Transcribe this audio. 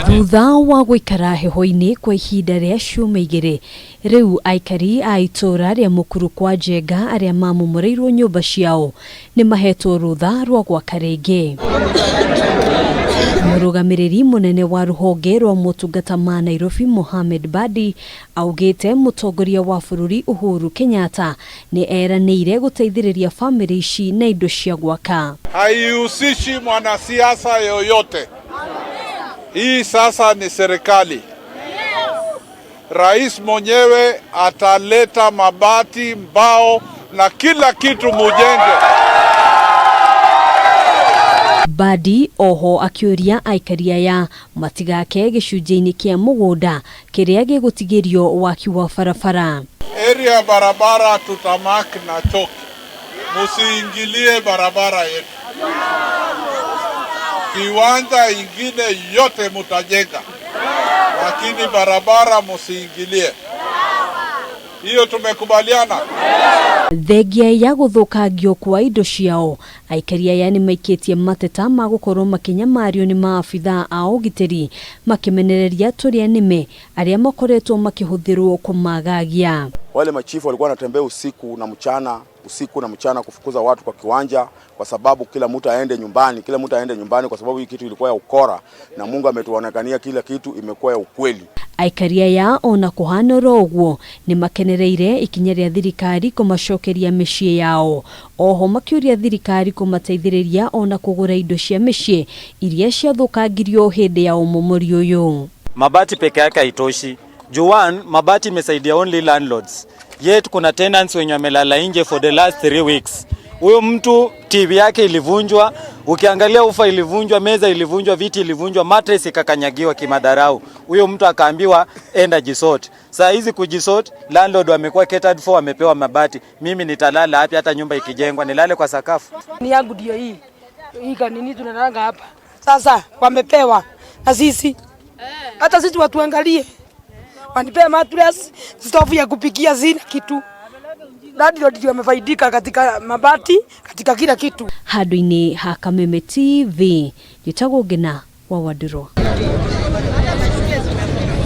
Thutha wa gũikara heho-inĩ kwa ihinda rĩa ciumia 2, rĩu aikari a itũũra rĩa Mũkuru kwa Njenga arĩa mamomoreirwo nyũmba ciao nĩ mahetwo rũtha rwa gwaka rĩngĩ. Mũrũgamĩrĩri mũnene wa rũhonge rwa motungata ma Nairobi Mohamed Badi augĩte mũtongoria wa bũrũri Uhuru Kenyatta nĩ eranĩire gũteithĩrĩria bamĩrĩ ici na indo cia gwaka. Haihusishi mwanasiasa yoyote. Hii sasa ni serikali. Rais mwenyewe ataleta mabati, mbao na kila kitu mujenge. Badi oho akĩũria aikari aya matigake gĩcunjĩ-inĩ kĩa mũgũnda kĩrĩa gĩgũtigĩrio waki wa barabara. Area ya barabara tutamark na choki, musiingilie barabara yetu. Kiwanja ingine yote mutajenga, lakini barabara musiingilie. Hiyo tumekubaliana. Thengia ya gũthũkangio kwa indo ciao, aikari aya nĩ maikĩtie mateta ma gũkorwo makĩnyamario nĩ maabithaa a ũgitĩri makĩmenereria tũrĩa nĩme arĩa makoretwo makĩhũthĩrwo kũmagagia. Wale machifu walikuwa wanatembea usiku na mchana, usiku na mchana kufukuza watu kwa kiwanja, kwa sababu kila mtu aende nyumbani, kila mtu aende nyumbani, kwa sababu hii kitu ilikuwa ya ukora, na Mungu ametuonekania kila kitu imekuwa ya ukweli. Aikari aya ona kũhana oro ũguo nĩ makenereire ikinya rĩa thirikari kũmacokeria mĩciĩ yao, oho makĩũria thirikari kũmateithĩrĩria ona kũgũra indo cia mĩciĩ iria ciathũkangirio hĩndĩ ya ũmomori ũyũ. Mabati peke yake haitoshi. Juu one, mabati imesaidia only landlords. Yet kuna tenants wenye wamelala nje for the last 3 weeks. Huyo mtu TV yake ilivunjwa, ukiangalia ufa ilivunjwa, meza ilivunjwa, viti ilivunjwa, mattress ikakanyagiwa kimadharau. Huyo mtu akaambiwa enda jisort. Saa hizi kujisort, landlord wamekuwa catered for, wamepewa mabati. Mimi nitalala wapi? Hata nyumba ikijengwa nilale kwa sakafu? Ni yangu ndio hii hii kanini tunalalanga hapa sasa, wamepewa na sisi, hata sisi watuangalie, wanipea mattress, stove ya kupikia, sina kitu. Landlord ndio wamefaidika katika mabati, katika kila kitu. Handũ-inĩ ha Kameme TV, njĩtagwo Ngina wa Wandirwa.